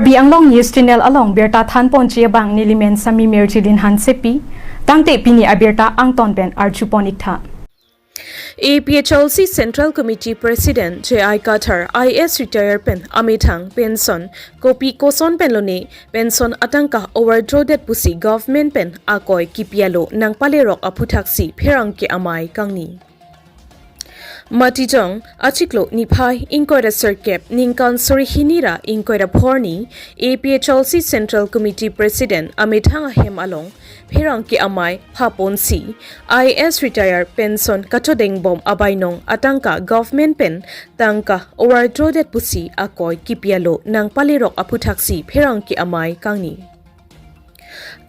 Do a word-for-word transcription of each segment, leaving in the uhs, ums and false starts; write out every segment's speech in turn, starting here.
Karbi Anglong News Channel along birta thanponji abang nelimen Sami Mirjilin Hansepi, tangte pini abirta angton pen arjupon-ik tha. A P H L C Central Committee President J I Kathar, I A S retire pen amethang pension kopi koson pen lone pension atangka overdraw det pusi government pen akoi kipi alo nangpalerok aphuthaksi pherangke amei kangni. Matijong, achiklo niphai ingkoi ra sirkep ningkan suri hini ra ingkoi ra phorni, A P H L C Central Committee President amethang ahem along pherangke amei phaponsi, I A S retire pension kachodengbom abainong atangka government pen tangka overdraw det pusi akoi kipi alo nangpalerok aphuthaksi pherangke amei kangni.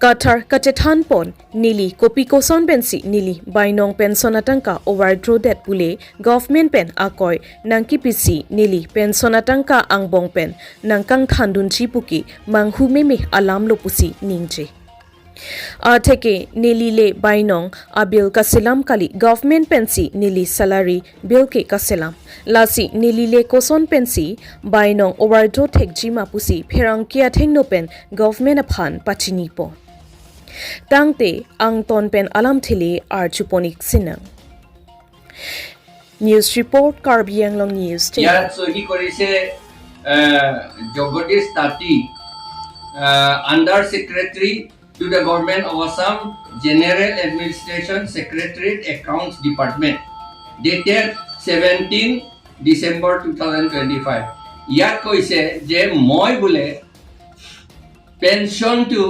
Kathar kachethanpon, neli kopi koson pensi neli bainong pension atangka overdraw det pule government pen akoi nangkipisi neli pension atangka angbong pen nangkangthandunji puke manghu meme alamlo pusi ningje. Atheke neli le bainong abill kaselam kali, government pensi neli salary bill ke kaselam. Lasi neli le koson pensi bainong overdraw thekji ma pusi pherangke athengno pen government aphan pachinipo. Tangte angton pen alamthe le arjupon-ik sinang. News report, Karbi Anglong News Channel. ইয়াত চহী কৰিছে, আহ, জগদীশ তাঁতী, আহ, Under Secretary to the Government of Assam, General Administration Secretariat, Accounts Department, dated seventeen December two thousand twenty-five. ইয়াত কৈছে যে মই বোলে পেঞ্চনটো,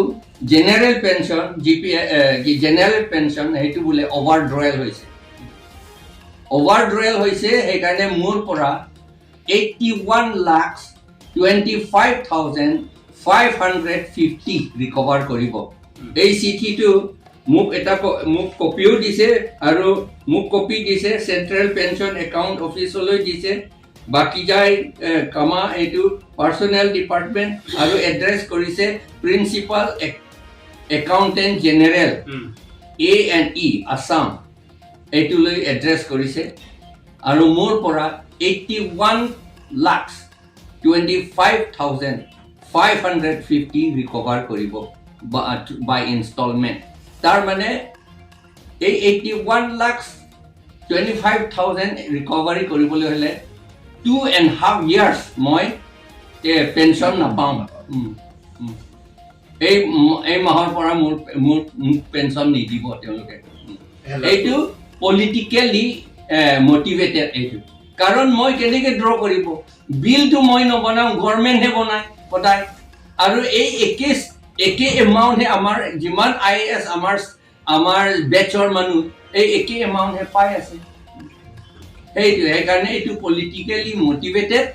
জেনেৰেল পেঞ্চন, জি পি, এ, কি, জেনেৰেল পেঞ্চন, সেইটো বোলে অভাৰড্ৰৱেল হৈছে। অভাৰড্ৰৱেল হৈছে, সেইকাৰণে মোৰ পৰা eighty one lakhs twenty five thousand five hundred fifty recover কৰিব। এই চিঠিটো মোক এটা ক-, মোক কপিও দিছে আৰু মোক কপি দিছে চেণ্ট্ৰেল পেঞ্চন একাউণ্ট অফিচলৈ দিছে। বাকি যায়, এ, কামা এইটো পাৰ্চনেল ডিপাৰ্টমেণ্ট আৰু এড্ৰেছ কৰিছে প্ৰিন্সিপাল এক-, accountant general, hmm. A and E Assam, এইটোলৈ এড্ৰেছ কৰিছে। আৰু মোৰ পৰা eighty one lakhs twenty five thousand five hundred fifty recover কৰিব বা, বাই ইনষ্টলমেণ্ট। তাৰ মানে এই eighty one lakhs twenty five thousand recovery কৰিবলৈ হ'লে টু এণ্ড হাফ ইয়াৰ্ছ মই, এ, পেঞ্চন নাপাওঁ। উম, উম। এই ম-, এই মাহৰ পৰা মোৰ, মোৰ, মোক পেঞ্চন নিদিব তেওঁলোকে। উম। হেল্ল'। এইটো পলিটিকেলি, এ, মটিভেটেড এইটো। কাৰণ মই কেনেকে ড্ৰ কৰিব? বিলটো মই নবনাওঁ, গভৰ্ণমেণ্টহে বনায়, পঠায়। আৰু এই একে, একে এমাউণ্টহে আমাৰ যিমান আই এ এছ আমাৰ, আমাৰ বেচৰ মানুহ, এই একে এমাউণ্টহে পাই আছে। সেইটো, সেইকাৰণে এইটো পলিটিকেলি মটিভেটেড।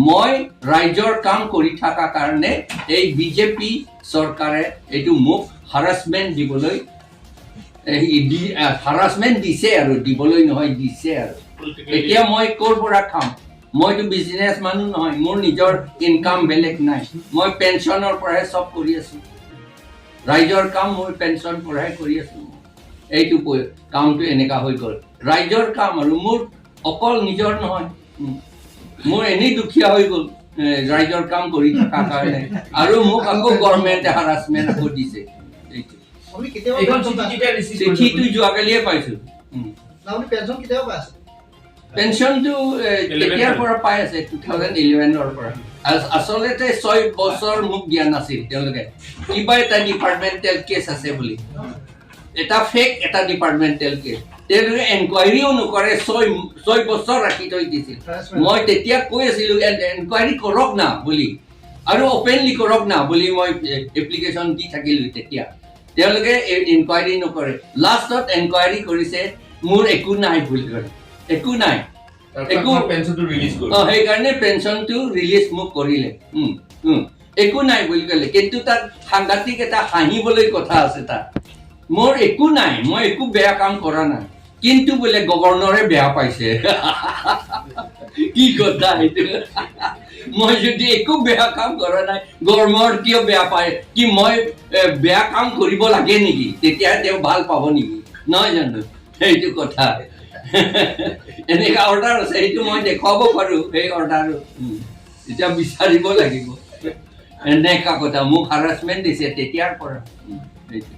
মই ৰাইজৰ কাম কৰি থকা কাৰণে এই বিজেপি চৰকাৰে এইটো মোক হাৰাছমেণ্ট দিবলৈ, এই দি-, আ, হাৰাছমেণ্ট দিছে আৰু, দিবলৈ নহয়, দিছে আৰু। পলিটিকেলি। এতিয়া মই ক'ৰ পৰা খাম? মইতো বিজনেছ মানুহ নহয়, মোৰ নিজৰ ইনকাম বেলেগ নাই। মই পেঞ্চনৰ পৰাই চব কৰি আছো। ৰাইজৰ কাম মই পেঞ্চন পৰাই কৰি আছো। এইটো প-, কামটো এনেকা হৈ গ'ল। ৰাইজৰ কাম আৰু মোৰ অকল নিজৰ নহয়। উম। মোৰ এনেই দুখীয়া হৈ গ'ল, এ, ৰাইজৰ কাম কৰি থকাৰ কাৰণে। আৰু মোক আকৌ গভৰ্ণমেণ্টে হাৰাছমেণ্ট আকৌ দিছে। এইটো। আপুনি কেতিয়াবা এইখন পেঞ্চন চিঠি পাইছে? কেতিয়া ৰিচিভ কৰিছে চিঠিটো আপুনি? যোৱাকালিয়ে পাইছো। উম। না, আপুনি পেঞ্চন কেতিয়াবা পাইছে? পেঞ্চনটো, এ, ইলেভেন কেতিয়াৰ পৰা পাই আছে? টু থাউজেণ্ড ইলেভেনৰ পৰা। আচ-, আচলতে ছয় বছৰ মোক দিয়া নাছিল তেওঁলোকে। কিবা এটা ডিপাৰ্টমেণ্টেল কেছ আছে বুলি। এটা ফেক, এটা ডিপাৰ্টমেণ্টেল কেছ। তেওঁলোকে এনকুৱাৰীও নকৰে, ছয়, ছয় বছৰ ৰাখি থৈ দিছিল। হাৰাছমেণ্ট। মই তেতিয়া কৈ আছিলো, "এন-, এনকুৱাৰী কৰক না" বুলি, আৰু অপেনলি কৰক না বুলি মই এ-, এপ্লিকেশ্যন দি থাকিলো তেতিয়া। তেওঁলোকে এ-, ইনকুৱাৰী নকৰে। লাষ্টত এনকুৱাৰী কৰিছে, "মোৰ একো নাই" বুলি কয়। একো নাই। তাৰপিছত একো মই পেঞ্চনটো ৰিলিজ কৰিম। অ, সেইকাৰণে পেঞ্চনটো ৰিলিজ মোক কৰিলে। উম, উম। একো নাই বুলি ক'লে, কিন্তু তাত সাংঘাতিক এটা হাঁহিবলৈ কথা আছে তাত। "মোৰ একো নাই, মই একো বেয়া কাম কৰা নাই, কিন্তু বোলে গভৰ্ণৰে বেয়া পাইছে।" কি কথা এইটো? মই যদি একো বেয়া কাম কৰা নাই, গভৰ্ণৰ কিয় বেয়া পায়? কি মই, এ, বেয়া কাম কৰিব লাগে নেকি? তেতিয়াহে তেওঁ ভাল পাব নেকি? নহয় জানো? সেইটো কথা। এনেকা অৰ্ডাৰ আছে, সেইটো মই দেখুৱাব পাৰো, সেই অৰ্ডাৰ। উম। এতিয়া বিচাৰিব লাগিব। এনেকা কথা, মোক হাৰাছমেণ্ট দিছে তেতিয়াৰ পৰা। উম, এইটো।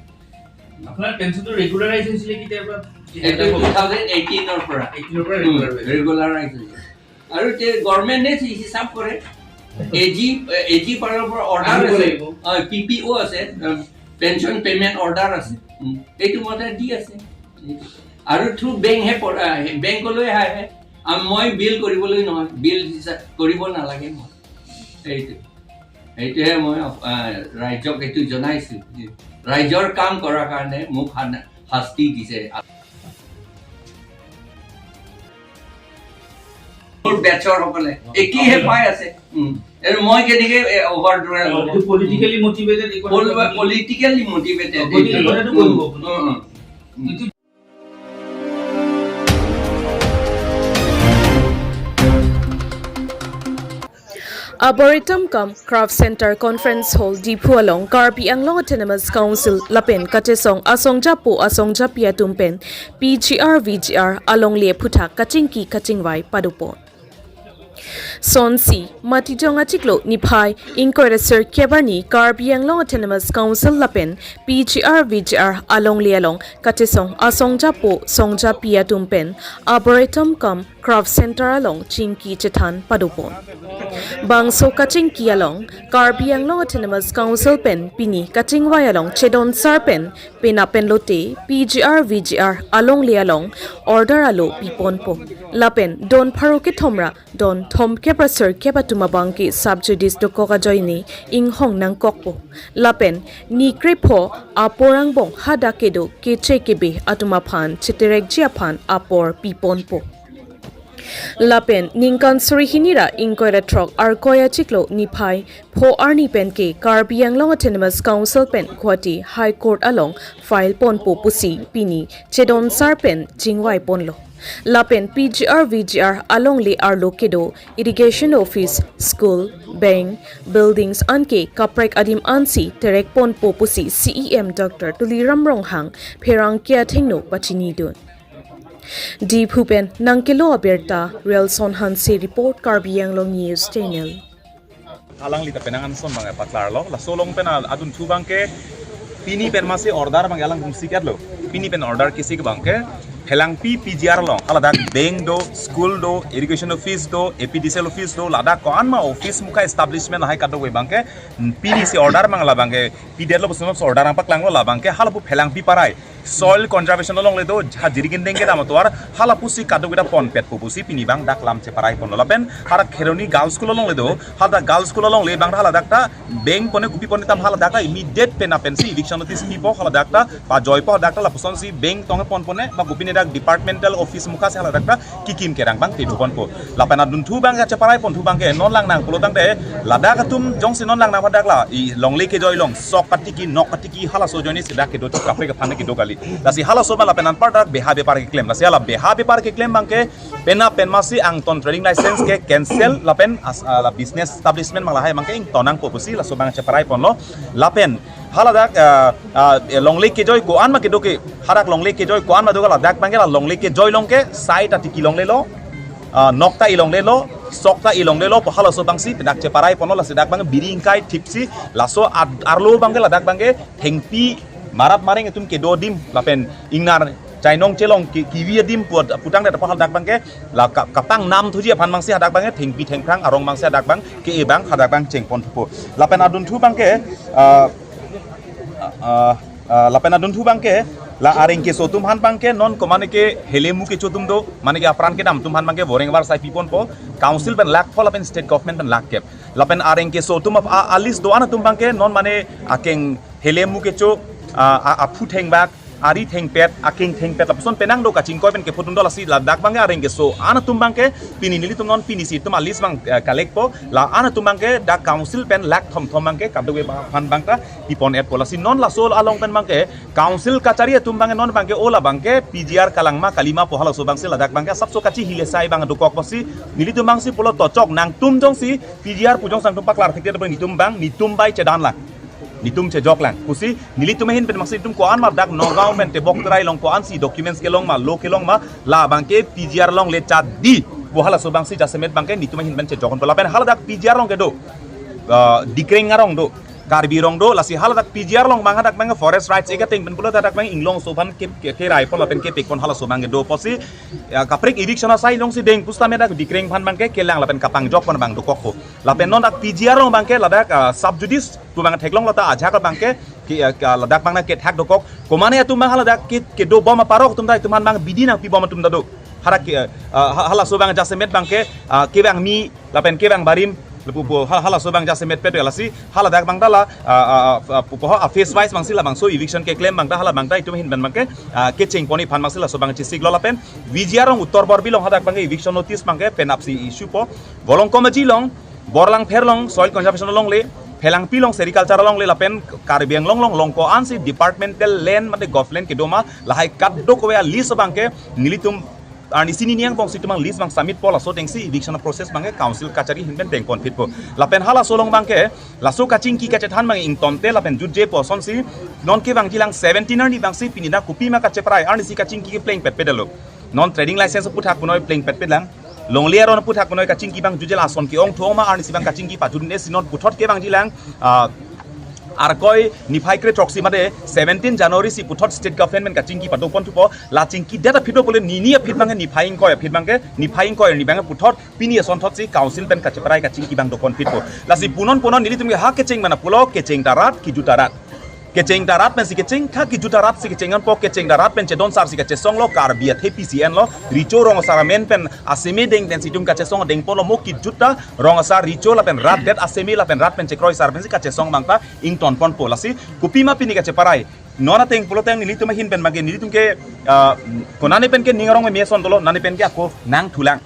আপোনাৰ পেঞ্চনটো ৰেগুলাৰাইজ হৈছিলে কেতিয়াৰ পৰা? এইটো টু থাউজেণ্ড এইটিনৰ পৰা। এইটিনৰ পৰা উম, ৰেগুলাৰ হৈছে। ৰেগুলাৰাইজ হৈছে। আৰু তে গভৰ্ণমেণ্টে হি-, হিচাপ কৰে। এ জি, এ জি পাৰৰ পৰা অৰ্ডাৰ আহিব আছে। লাগিব। হয়, পি পি অ' আছে, উম, পেঞ্চন পেমেণ্ট অৰ্ডাৰ আছে। উম, এইটো মতে দি আছে। আৰু থ্ৰু বেংকহে প-, আ, বেংকলৈ আহে। আৰু মই বিল কৰিবলৈ নহয়, বিল হিচাপ কৰিব নালাগে মই। এইটো। সেইটোহে মই, আহ, ৰাইজক এইটো জনাইছো যে ৰাইজৰ কাম কৰাৰ কাৰণে মোক হান-, শাস্তি দিছে। মোৰ বেচৰ সকলে একেইহে পাই আছে। উম। আৰু মই কেনেকে, এ, অভাৰ ড্ৰাইভ এইটো পলিটিকেলি মটিভেটেড, এইটো পল-, পলিটিকেলি মটিভেটেড। গতিকে এইটো। এইটো কৰিব উম, আপুনি। উম, উম। এইটো Arboretum cum Craft Center Conference Hall Diphu along Karbi Anglong Autonomous Council lapen kachesong asongjapo asongjapi atum pen P G R V G R alongle aphuthak kachingki kachingvai padopon. Sonsi, Matijong achiklo niphai ingkoi ra sirkep arni Karbi Anglong Autonomous Council lapen P G R V G R alongle along kachesong asongjapo songjapi atum pen Arboretum cum Craft Center along chingki chethan padopon. Bangso kachingki along Karbi Anglong Autonomous Council pen pini kachingvai along chedonsar pen penap pen lote P G R V G R alongle along order alo piponpo. Lapen don pharo kethom ra don thomkep ra sirkep atum abangke sub judice dokok ajoine inghong nangkokpo. Lapen ni krepho apor angbong hadak kedo keche kebe atum aphan cheterekji aphan apor piponpo. Lapen ningkan suri hini ra ingkoi ra throk Arkoi achiklo niphai pho arni pen ke Karbi Anglong Autonomous Council pen Guwahati High Court along file ponpo pusi pini chedonsar pen chingvai ponlo. Lapen P G R V G R alongle arlo kedo irrigation office, school, bank, buildings anke kaprek adim ansi terek ponpo pusi C E M Doctor Tuliram Ronghang pherangke athengno pachinidun. Diphu pen nangkelo abirta Relson Hanse report, Karbi Anglong News Channel. Alangli ta penang anson abang paklarlo, laso along pen al-, adunthu abangke pini pen masi order abang alang hum siketlo. Pini pen order kisik abangke Phelangpi P G R along, haladak bank do, school do, irrigation office do, A P D C L office do, ladak ko-an ma office mukha establishment lahai kadokave abangke, pini si order abang labangke pidetlo, pusi order nangpaklanglo, labangke halapu Phelangpi parai soil conservation alongle do, ha Jirikindeng kedam atovar, halapusi kadokave ta ponpetpo pusi pini abang dak lam cheparai ponlo. Lapen haladak Kheroni Girls School alongle do, haladak Girls School alongle abang haladak ta bank pone kopi pone tam haladak ta immediate penap pensi eviction notice pipo, haladak ta pajoipo, haladak ta lapusonsi bank tong ponpone ba kopine dak departmental office mukha si haladak ta kikim kerang abang kedo ponpo. Lapen adunthu abang kacheparai ponthu abangke non langnang pulotangte ladak atum jongsi non langnang hadak la, i longle kejoi along sok katiki nok katiki halaso ajoine si dak kedo, kaprek aphan kedo kali. Lasi halaso abang lapen anparta beha bepar keklem. Lasi hala beha bepar keklem abangke penap pen masi angton trading license ke cancel lapen as-, ah, la business establishment abang lahai abangke ington nangpo pusi laso abang cheparai ponlo. Lapen haladak, ah, ah, longle kejoi ko-an ma kedo ke, hadak longle kejoi ko-an ma do ke ladak abangke la longle kejoi along ke sai ta tiki longlelo, ah, nok ta ilonglelo, sok ta ilonglelo pu halaso abangsi dak cheparai ponlo. Lasi dak abang biri ingkai thipsi laso ad-, arlo abangke ladak abangke thengpi marat mareng atum kedo adim lapen ingnar chainong chelong ki-, kivi adim pu-, putangte ta haladak abangke la ka-, kapang namthuji aphan abangsi hadak abangke thengpi thengphrang arong abangsi hadak abang ke-e abang hadak abang cheng ponthupo. Lapen adunthu abangke, ah, ah, ah, lapen adunthu abangke la areng keso atum aphan abangke non ko mane ke helemu kecho atum do, mane ke apran kedam atum aphan abangke voreng avar sai piponpo, council pen lakh pho lapen state government pen lakh kep. Lapen areng keso atum ap-, a-, a list do-an atum abangke non mane akeng helemu kecho, a, a, aphu thengbak, ari thengpet, akeng thengpet, lapuson penang do kachingkoi pen kepho atum do. Lasi ladak abangke areng keso-an atum abangke pini nelitum non pini si itum a list abang, eh, collect po, la-an atum abangke dak council pen lakh thomthom abangke kadokave aphan abang ta pipon-etpo. Lasi non laso along pen abangke council kachari atum abangke non abangke o labangke P G R kalang ma kali ma pu halaso abangsi ladak abangke asapso kachihile sai abang dokok pusi nelitum abangsi pulo, tochok nangtum jongsi P G R pu jongsi nangtum paklar thekte pen netum abang netum bai chedan lang, netum chejok lang pusi nelitum ahin pen masi netum ko-an ma dak Nagaon pen tebok terai along ko-ansi documents kelong ma, law kelong ma, labangke P G R alongle chadi pu halaso abangsi jasemet abangke netum ahin pen chejok ponpo. Lapen haladak P G R along kedo uh, Dikreng arong do, Karbi arong do, lasi haladak P G R along abang hadak abang forest rights ega teng pen pulo hadak abang inglong so aphan ke, ke, kerai pon lapen kepek pon halaso abang do pusi, ya, kaprek eviction asai jongsi deng pusitame dak Dikreng aphan abangke kelang lapen kapangjok pon abang dokok po. Lapen non dak P G R along abangke ladak, ah, sub judice pu abang theklonglo ta ajahak abangke ke, ah, ka ladak abang kethak dokok. Komane atum abang haladak ke, kedo bom aparok atum ta itum aphan abang bidi nangpi bom atum ta do. Hadak ke, ah, ha-, halaso abang jasemet abangke, ah, kevang mi lapen kevang barim lapu po ha-, halaso abang jasemet pet lasi haladak abang ta la, ah, ah, ah, pu po ha phase wise abangsi labangso eviction keklem abang ta hala abang ta itum ahin pen abangke, ah, kecheng pon aphan abangsi laso abang chesiklo lapen V G R along Uttor Borbil along hadak abangke eviction notice abangke penapsi issue po. Volongkom Aji along, Borlangpher along, soil conservation alongle, Phelangpi along, sericulture alongle lapen Karbi Anglong along, along ko-ansi departmental land mate government kedo ma lahai kadokave a-list abangke nelitum arnisi nini angbongsi itum abang list abang submit po, laso atengsi eviction process abangke council kachari ahin pen deng pon phit po. Lapen halaso along abangke laso kachingki kachethan abang ingtonte lapen jutje pu asonsi non kevangjilang seventeen arni abangsi pini dak kopima kacheparai arnisi kachingki kepleng petpet lo. Non trading license aputhak punoi pleng petpet lang. Longle aron aputhak punoi kachingki abang jutje, lason ke-ong thu-ong ma arnisi abang kachingki pajut ne si non puthot kevangjilang, ah, Arkoi niphai kre throksi mate seventeen January si puthot state government pen kachingki pado pon thupo. La chingki det aphi do pule nini aphi abangke niphai ingkoi aphi abangke, niphai ingkoi arni abangke puthot pini asonthotsi council pen kacheparai kachingki abang do pon phit po. Lasi punon punon nelitum ke ha kecheng mana pulo, kecheng ta rat, kijut ta rat. Kecheng ta rat pensi kecheng, ha kijut ta rat si kecheng an po, kecheng ta rat pen chedon sar si kachesonglo, Karbi athepi si enlo, Recho Rong Asar amen pen aseme deng pensi itum kachesong deng ponlo, mo kijut ta Rong Asar, Recho lapen rat det aseme lapen rat pen chekroi sar pensi kachesong abang ta ington pon po. Lasi kopima pini kacheparai. Non ateng pulo tang nelitum ahin pen abangke nelitum ke, ah, konane pen ke ning arong me ason dolo, nane pen ke ako nangthulang.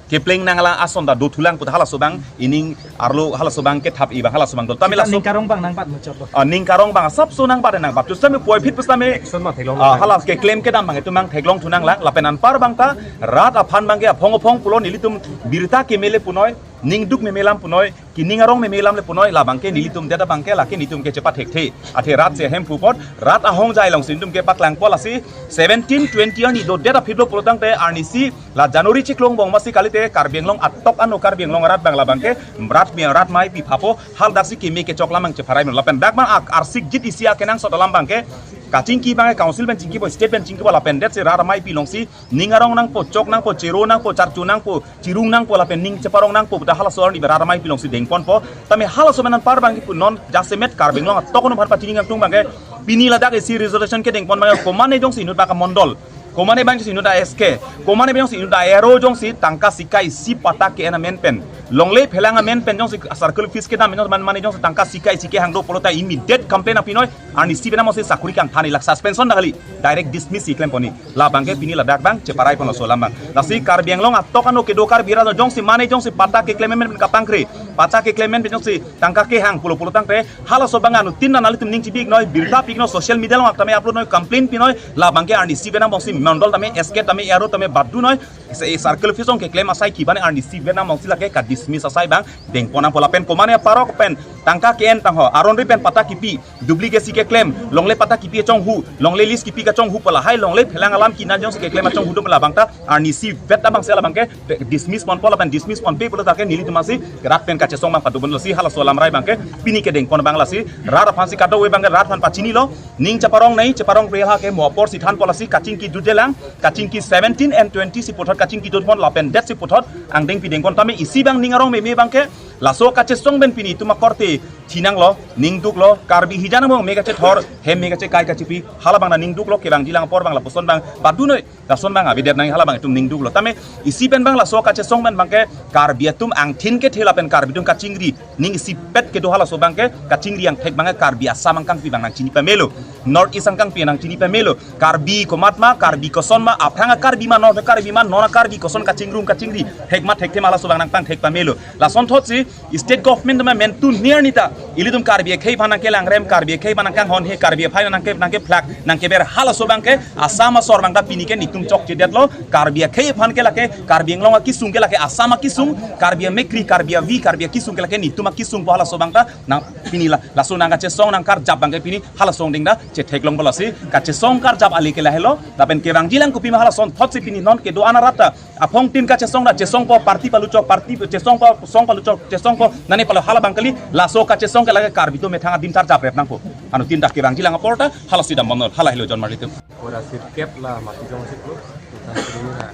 Kepleng nanglang ason ta dothulang pu ta halaso abang ining arlo halaso abang kethap-i abang halaso abang dolo. Tame laso ning karong abang nangbat muchot lo. Ah, ning karong abang asapso nangbat nangbat. Pusitame puvoiphit pusitame, action ma theklong ah, nang. Hala keklem kedam abang itum abang theklong thu nanglang lapen anpar abang ta rat aphan abangke aphong aphong pulo nelitum birta kemele punoi, ningduk meme alam punoi, kining arong meme alam le punoi, la abangke nelitum det abangke lake nelitum ke chepathekthe. Athe rat si ahem pu apot, rat ahongjai alongsi nelitum ke paklang po. Lasi seventeen twenty arni do det aphi do pulo tangte arnisi la January chiklo angbong masi kalite Karbi Anglong atok ano Karbi Anglong arat abang la abangke rat mi rat maipi phapo, haladak si keme kechok lam abang cheparai lo lapen dak abang ak arsik jit isi akenangsot alam abangke kachingki abangke council pen chingki po, state pen chingki po lapen det si rat maipi alongsi ning arong nangpo, chok nangpo, chero nangpo, charcho nangpo, chirung nangpo lapen ning cheparong nangpo pu ta halaso arni rat maipi alongsi deng pon po. Tame halaso amen anpar abangke pu non jasemet Karbi Anglong atok ano aphan pachini kangtung abangke pini ladak isi resolution kedeng pon abangke komane jongsi inut baka mondol, komane abangsi inut a S K, komane abangsi inut a R O jongsi tangka sika isi patta ke-en amen pen, longle phelang amen pen jongsi circle office kedam jongsi man mane jongsi tangka sika isi kehang do pulo ta immediate complaint apinoi, arnisi penam si sakuri kangthan-i lak suspension dak kali, direct dismiss si klem pon-i. La abangke pini ladak abang cheparai pon laso alam abang. Lasi Karbi Anglong atok ano kedo Karbi arat jongsi mane jongsi patta keklem amen pen kapangkri, patta keklem amen pen jongsi tangka kehang pulo pulo tangte halaso abang anuttin nanglitum ning chibi-iknoi, birta pi-iknoi, social media along tame upload noi, complaint pinoi, la abangke arnisi penam bongsi mondol tame, S K tame, R O tame batdunoi, se circle office along keklem asai kiban arnisi penam bongsi lake ka dismiss asai abang deng pon nangpo lapen komane aparok pen tangka ke-en tangho, aron ri pen patta kipi, duplicate si keklem, longle patta kipi achonghu, longle lease kipi kachonghu pu lahai longle phelang alam kinan jongsi keklem achonghu do pu la abang ta arnisi vet abangsi la abangke dismiss pon po lapen dismiss ponpe pulo ta ke nelitum asi rat pen kachesong abang pado pon, lasi halaso alam rai abangke pini kedeng pon abang. Lasi rat aphansi kadokave abangke rat aphan pachinilo, ning cheparong nai cheparong pre ha ke mo apor si than po, lasi kachingki jutjelang, kachingki seventeen and twenty si puthot kachingki jut pon lapen det si puthot angdeng pideng pon tame isi abang ning arong meme abangke laso kachesong pen pini itum akorte thinanglo, ningduklo, Karbi hijan among me kachethor, hem me kachekai kachipi, hala abang nangduklo, kevangjilang apor abang lapuson abang batdunoi, lason abang avedet nang hala abang itum ningduklo. Tame isi pen abang laso kachesong pen abangke Karbi atum angthin kethe lapen Karbi atum kachingri, ning isipet kedo halaso abangke kachingri angthek abangke Karbi Assam angkangpi abang nangchini pamelo, North East angkangpi nangchini pamelo, Karbi komat ma, Karbi koson ma, aphrang a-Karbi ma, non a-Karbi ma, non a-Karbi koson kachingrum kachingri thek ma thekthe ma laso abang nangpangthek pamelo. Lasonthotsi state government ma mentu nir nita Ilitum Karbi akhei aphan nangkelangrem, Karbi akhei aphan nangkanghon he, Karbi akhei aphan nangke, nangkephlak, nangkeber halaso abangke Assam asor abangta pini ke netum chokchedetlo. Karbi akhei aphan ke lake Karbi Anglong akisung ke lake Assam akisung, Karbi amekri, Karbi avi, Karbi akisung ke lake netum akisung pu halaso abangta nang pini la, laso nangkachesong nangkarjap abangke pini halaso angdeng ta chetheklong balasi kachesong karjap ale ke lahelo. Lapen kevangjilang kopima halason thotsi pini non kedo-an arat ta aphongtin kachesong ta chesongpo, party paluchok, party chesongpo, song paluchok, chesongpo, nane palo hala abang kali, laso kachesong ke lake Karbi atum methang adim karjap rep nangpo. Anuttin ta kevangjilang apor ta halaso dam bomnol, hala helo jon marlitum. Ora sirkep la mati jong siklo, tentang sini na.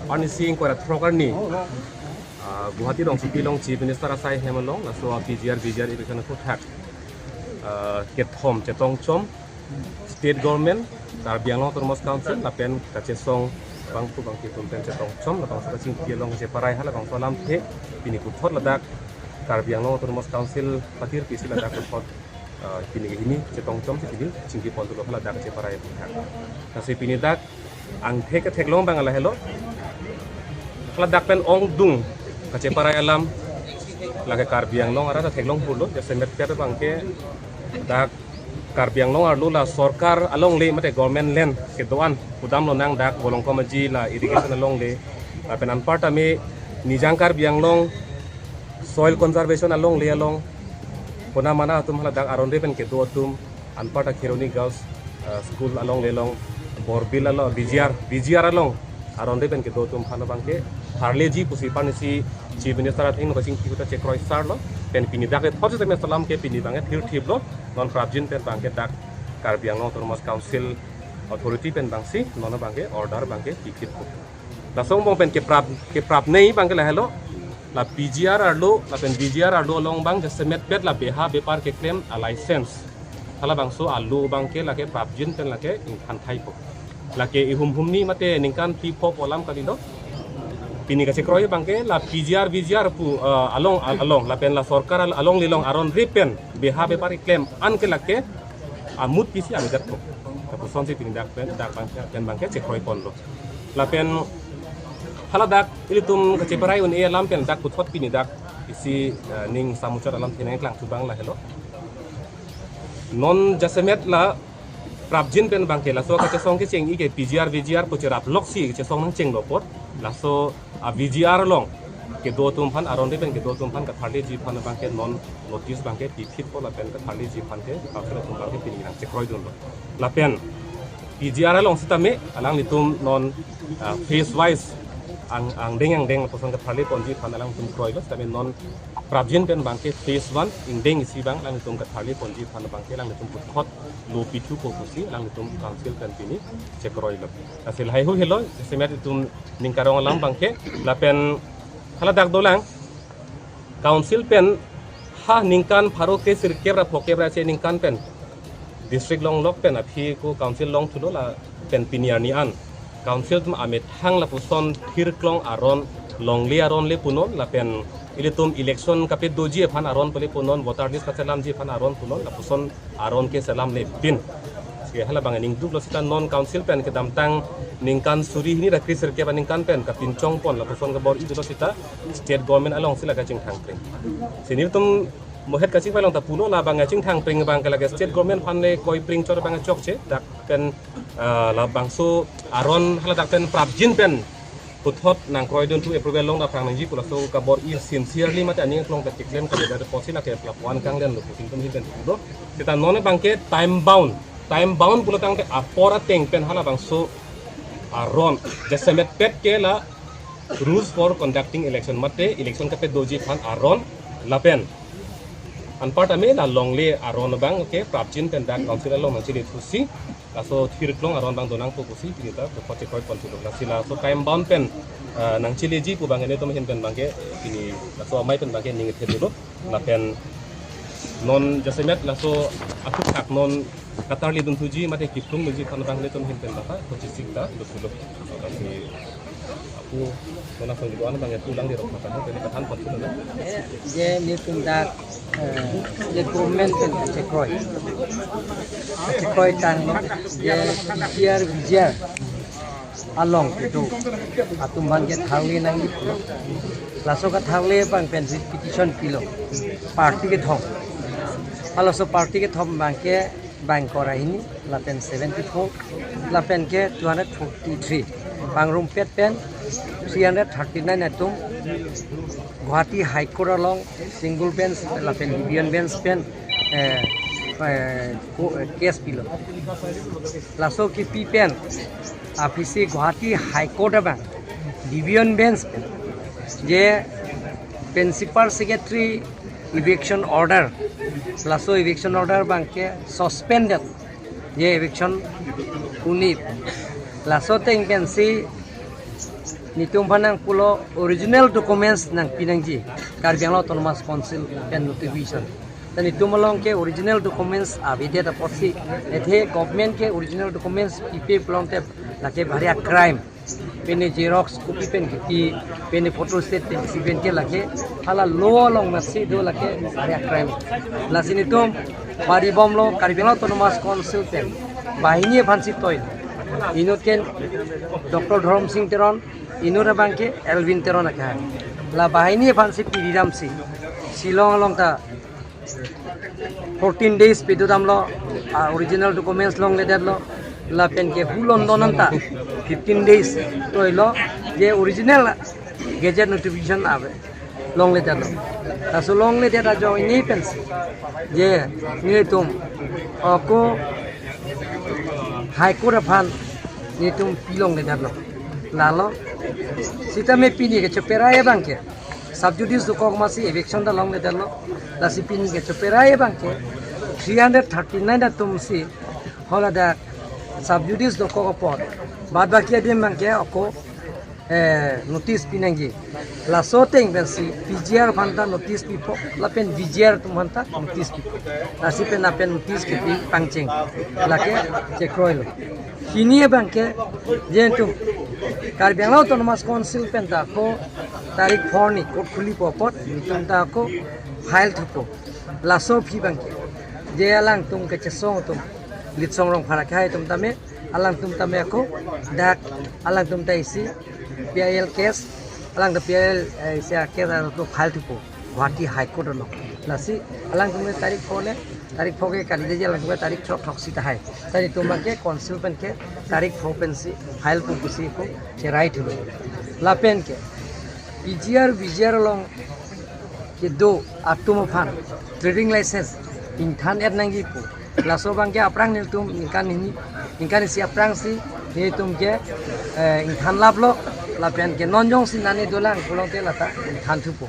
Arni sing kora throk arni, ah, Guwahati rongsopi along Chief Minister asai hem along, laso a P G R, V G R election aphuthak, ah, kethom chetongchom, State Government, Karbi Anglong Autonomous Council, lapen kachesong abang pu abang kitum pen chetongchom, labangso kachingki along cheparai halabangso alamthe, pini puthot ladak Karbi Anglong Autonomous Council patir pisi ladak puthot, eh, pini ke hini chetongchomsi pini chingki pon dolo haladak cheparai aphuthak. Lasi pini dak angthek ketheklong abang lahelo. Haladak pen ongdung kacheparai alam lake Karbi Anglong arat ta theklong pulo, jasemet pet abangke dak Karbi Anglong arlo la sorkar alongle mate government land kedo-an pudam lonang, dak Bolongkom Aji la irrigation alongle, lapen anparta me Nijang Karbi Anglong soil conservation alongle along, kona mana atum haladak aron re pen kedo atum, anparta Kheroni Girls, eh, School alongle along, Borbil along, V G R, V G R along aron re pen kedo atum aphan abangke tharleji pusi arni si Chief Minister atheng no kachingki ta chekroi sarlo. Pen pini dak le thotsi tame salam ke pini abangke thirthiplo, non prapjin pen abangke dak Karbi Anglong Autonomous Council authority pen abangsi non abangke order abangke piphitpo. Laso angbong pen keprap, keprapnei abangke lahelo, la P G R arlo lapen V G R arlo along abang jasemet pet la beha bepar keklem a license, halabangso arlo abangke lake prapjin pen lake ingthan thaipo. Lake ihum humni mate ningkan phli pho pu alam kalilo. Pini kachekroi abangke la P G R, V G R pu, eh, along, al-, along lapen la sorkar al-, alongle along aron re pen beha bepar keklem an ke lake amut pisi amejatpo. Lapusonsi pini dak pen, dak abang, pen abangke chekroi ponlo. Lapen haladak ilitum kacheparai un-e alam pen dak puthot pini dak isi, eh, ning samuchot alamthe nangklang thu abang lahelo. Non jasemet la prapjin pen abangke laso kachesong kecheng-i ke P G R, V G R pu cherap loksi kachesong nangchenglo apot, laso a V G R along kedo atum aphan, aron re pen kedo atum aphan katharleji aphan abangke non notice abangke piphitpo lapen katharleji aphan ke council atum abangke pini nangchekroidunlo. Lapen P G R along sitame alanglitum non, ah, phase wise ang, angdeng angdeng lapuson katharle ponji aphan alanglitum kroilo, sitame non prapjin pen abangke phase one ingdeng isi abang alanglitum katharle ponji aphan abangke alanglitum puthot lo pithupo pusi alanglitum council pen pini chekroilo. Lasi lahai hu helo, jasemet itum ning karong alam abangke, lapen haladak dolang council pen ha ningkan pharo kre sirkep ra phokep ra isi ningkan pen district longlok pen aphi ko council longthulo lapen pini arni an council atum amethang lapuson thirklong aron, longle aron le punon lapen ilitum election kapedoji aphan aron pule punon, voter list kaselamji aphan aron punon, lapuson aron ke selamlepin. Ke hala abang ningduklo sita non council pen kedamtang ningkan suri hini ra kre sirkep aningkan pen kapinchong pon lapuson kabor-i dolo sita state government alongsi la kachingthang pring. Si nelitum mohet kachingpai along ta pulo, la abang kachingthang pring abangke lake state government aphan le kroipring chot abang chokche dak pen, ah, labangso aron haladak pen prapjin pen puthot nangkroidun thu approval long ta aphrang nangji pu laso kabor-i sincerely mate aning aklong ta keklem kalidet apotsi lake lapu-an kanglenlo pu tingtum hin pen pulo. Sita non abangke time bound, time bound pulo tangte apor ateng pen halabangso aron jasemet pet ke la rules for conducting election mate election kapedoji aphan aron lapen anparta me la longle aron abangke prapjin pen dak council along nangchele thusi laso thirklong aron abang donangpo pusi pini ta puthot chekroi ponthulo. Lasi laso time bound pen, ah, nangcheleji pu abang nelitum ahin pen abangke pini laso amei pen abangke ning ithe dolo. Lapen non jasemet laso aphuthak non katharledun thuji mate kiplung thuji aphan abang nelitum ahin pen abangke kochisik ta dothulo. Lasi apu, kona song juan abang ya pulang di rok mata, jadi kachethan ponthulo. Je nelitum dak, eh, je government pen chekroi. Chekroi tanglo, je P G R, V G R. along kedo atum abang ke tharle nangji pulo. Laso katharle abang pen si petition pilo party kethom. Halaso party kethom abang ke bangkor ahini, lapen seventy-four, lapen ke two hundred forty-three. Pangrumpet pen three hundred thirty-nine atum Guwahati High Court along single bench lapen division bench pen, eh, eh, ko-, eh, case pilo. Laso kipi pen aphisi Guwahati High Court abang division bench pen je principal secretary eviction order, laso eviction order abang ke suspended, je eviction unit. Laso ateng pensi netum aphan nangpulo original documents nangpi nangji, Karbi Anglong Autonomous Council pen notification. Ta netum along ke original documents avedet apotsi, athe government ke original documents pipe pulote lake bhari a crime. Pine xerox copy pen kipi, pine photostat pen kipi pen ke lake hala law along nasi do, lake bhari a crime. Lasi netum bari bomlo Karbi Anglong Autonomous Council pen banghini aphansi toi. Inut ke Doctor Dhorom Sing Teron, inut abang ke Elwin Teron akai. La banghini aphansi piri damsi Shillong along ta fourteen days pedodamlo, ah, original documents longledetlo, lapen ke hu London anta fifteen days toilo, je original gazette notification ave longledetlo. Laso longledet ajoine pensi je netum ako High Court aphan netum pi longledetlo. Lalo sitame pini kecheperai abang ke sub judice dokok masi eviction ta longledetlo. Lasi pini kecheperai abang ke three hundred thirty-nine atumsi haladak sub judice dokok apot, bad baki adim abang ke ako, eh, notice pi nangji. Laso ateng pensi P G R aphan ta notice pipo, lapen V G R atum aphan ta notice pipo. Lasi pen lapen notice kipi pangcheng, lake chekroilo. Hini abang ke je netum Karbi Anglong Autonomous Council pen ta ako tarik four ni court khulipo apot netum ta ako file thupo. Laso aphi abang ke je alangtum kechesong atum, Litsong Rongphar akhai atum tame, alangtum tame ako dak alangtum ta isi P I L case, alangtum P I L, eh, isi a case alangtum file thupo Guwahati High Court along. Lasi alangtum ke tarik four le, tarik four ke kalite je, alangtum ke tarik throk throksi tahai. Ta netum abang ke council pen ke tarik four pensi file pu pusi ako cherai thulo. Lapen ke P G R, V G R along kedo atum aphan trading license ingthan-et nangji pu. Laso abang ke aphrang netum ningkan hini, ningkan isi aphrangsi netum ke, eh, ingthan laplo, lapen ke non jongsi nane dolang pulote lata ingthan thupo.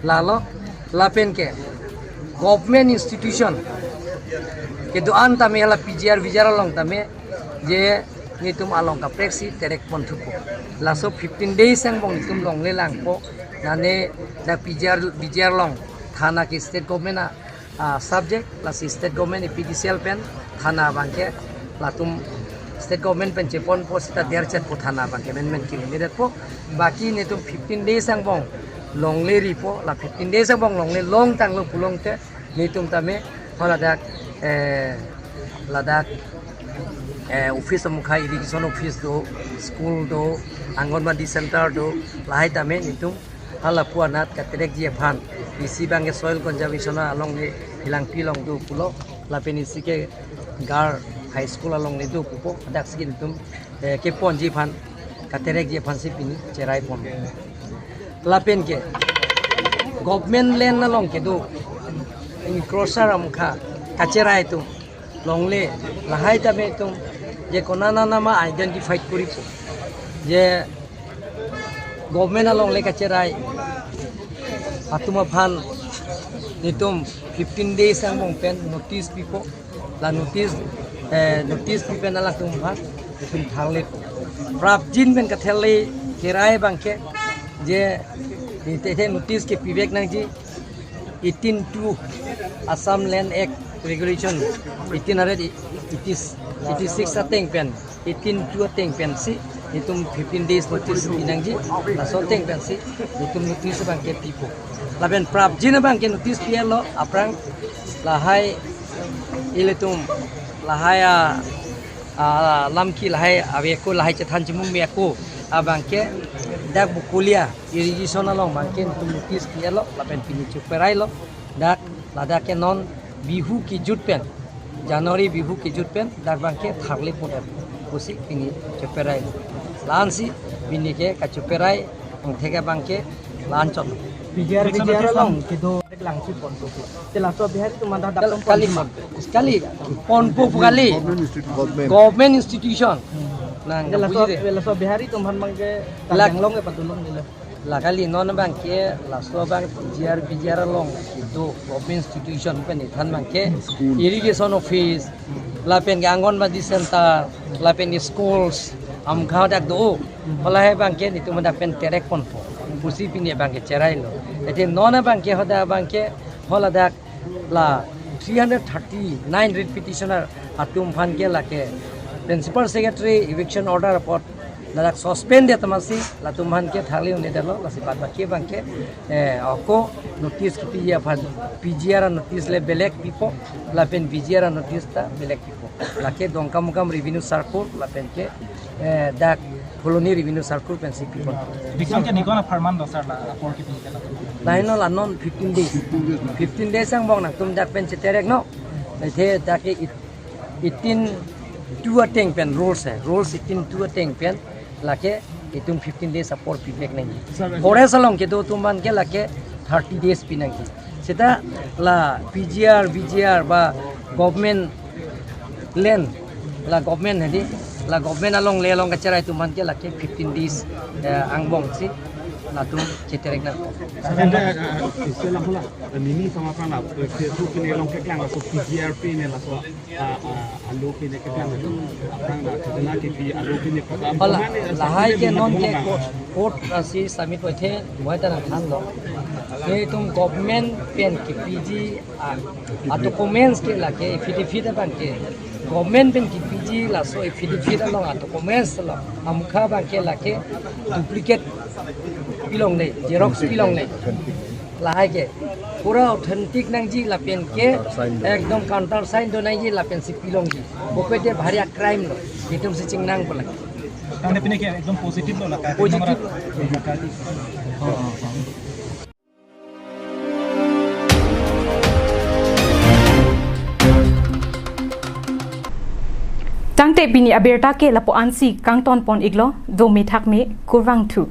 Lalo, lapen ke government institution kedo-an tame hala P G R V G R along tame je netum along kapreksi terek pon thupo. Laso fifteen days angbong netum longle langpo, nane dak P G R V G R along thana ke state government a, a subject, lasi state government A P D C L pen thana abang ke latum state government pen cheponpo seta derchetpo, thana abang ke men men kilimedetpo. Baki netum fifteen days angbong longle ripo, la fifteen days angbong longle longtanglo pulote netum tame haladak, eh, ladak, eh, office amukha, irrigation office do, school do, Anganwadi center do, lahai tame netum hala pu anat katerekji aphan, isi abang ke soil conservation along le Hilangpi along do pulo, lapen isi ke Gar High School along le do pupo, hadaksi netum, eh, keponji aphan, katerekji aphansi pini cherai pon. Lapen ke government land along kedo encroacher amukha kacherai atum longle, lahai tame netum je konana nama identify koripo, je government along le kacherai atum aphan netum fifteen days angbong pen notice pipo. La notice, eh, notice pi pen alangtum aphan netum tharle. Prapjin pen katharle kerai abang ke je, ite the notice kepivek nangji eighteen two Assam Land Act Regulation eighteen hundred eighty, eighty-six ateng pen, eighteen two ateng pensi netum fifteen days notice pi nangji, laso ateng pensi netum notice abang ke pipo. Lapen prapjin abang ke notice pi-etlo aphrang, lahai ilitum, lahai a Ah, lamki lahai ave ako, lahai chethan chimung me ako, abangke dak Bokolia irrigation along abangke netum notice pi-etlo lapen pini cheperailo. Dak ladak ke non Bihu kejut pen, January Bihu kejut pen dak abangke tharle pon-et pusi pini cheperailo. La-ansi pini ke kacheperai angthek abangke la-an chot. P G R, P G R along kedo langchi ponpo. Te laso Bihari atum manda dap kali pon, kali ponpo pu kali. Government institute, government. Government institution. Nang te laso, buji de. Laso Bihari atum aphan abangke lak- tangdang long ke patulong nilo. La kali non abangke laso abang P G R, P G R along kedo government institution pen ithan abangke school, irrigation office, lapen ke Anganwadi center, lapen ke schools, amkha dak do. Hala he abangke netum dak pen terek ponpo pusi pini abangke cherailo. Ete non abangke hoda abangke hala dak la three hundred thirty-nine writ petitioner atum aphan ke lake principal secretary eviction order apot ladak suspend det amatsi latum aphan ke tharle un-edetlo, lasi bad baki abangke, eh, ako notice kepiji aphan P G R notice le belek pipo, lapen P G R notice ta belek pipo. Lake Dongkamukam revenue circle lapen ke, eh, dak Phuloni revenue circle pensi pipon. Eviction ke nikon apharman do sir, la apor kipi ke la? Laino la non fifteen days. Fifteen days angbong nangtum dak pen chetereknon. Ete dak ke it-, eighteen two ateng pen rules hai. Rules eighteen two ateng pen lake itum fifteen days apor pivek nangji. Sir, forest along kedo atum aphan ke lake thirty days pi nangji. Seta la P G R, V G R ba government land, la government hedi, la government along le along kacherai atum aphan ke lake fifteen days, eh, angbongsi latum chetereknang. Sir, ante, eh, eh, istilah pula, eh, nini sama pernah, eh, Facebook ini along keklang laso P G R pen laso, ah, ah, alo pen keklang laso. Aphrang la khajana kipi alo pen keklang. Hala, kemane, eh, lahai ke non ke court, court asi submit waithe, waita nangthanlo. Ke itum government pen kepiji a, a documents ke lake affidavit abangke government pen kepiji laso affidavit along a documents lo. Amkha abangke lake duplicate pilongle, xerox pilongle. Lahai ke pura authentic nangji lapen ke ekdom counter sign do nangji lapensi pilongji. Bokoi te bhari a crime lo. Itumsi chingnang pula. Tangte pini ke ekdom positive lo la ka. Positive. Tangte pini abirta ke lapu-ansi kangton pon-iklo, dome thakme, kurvangthu.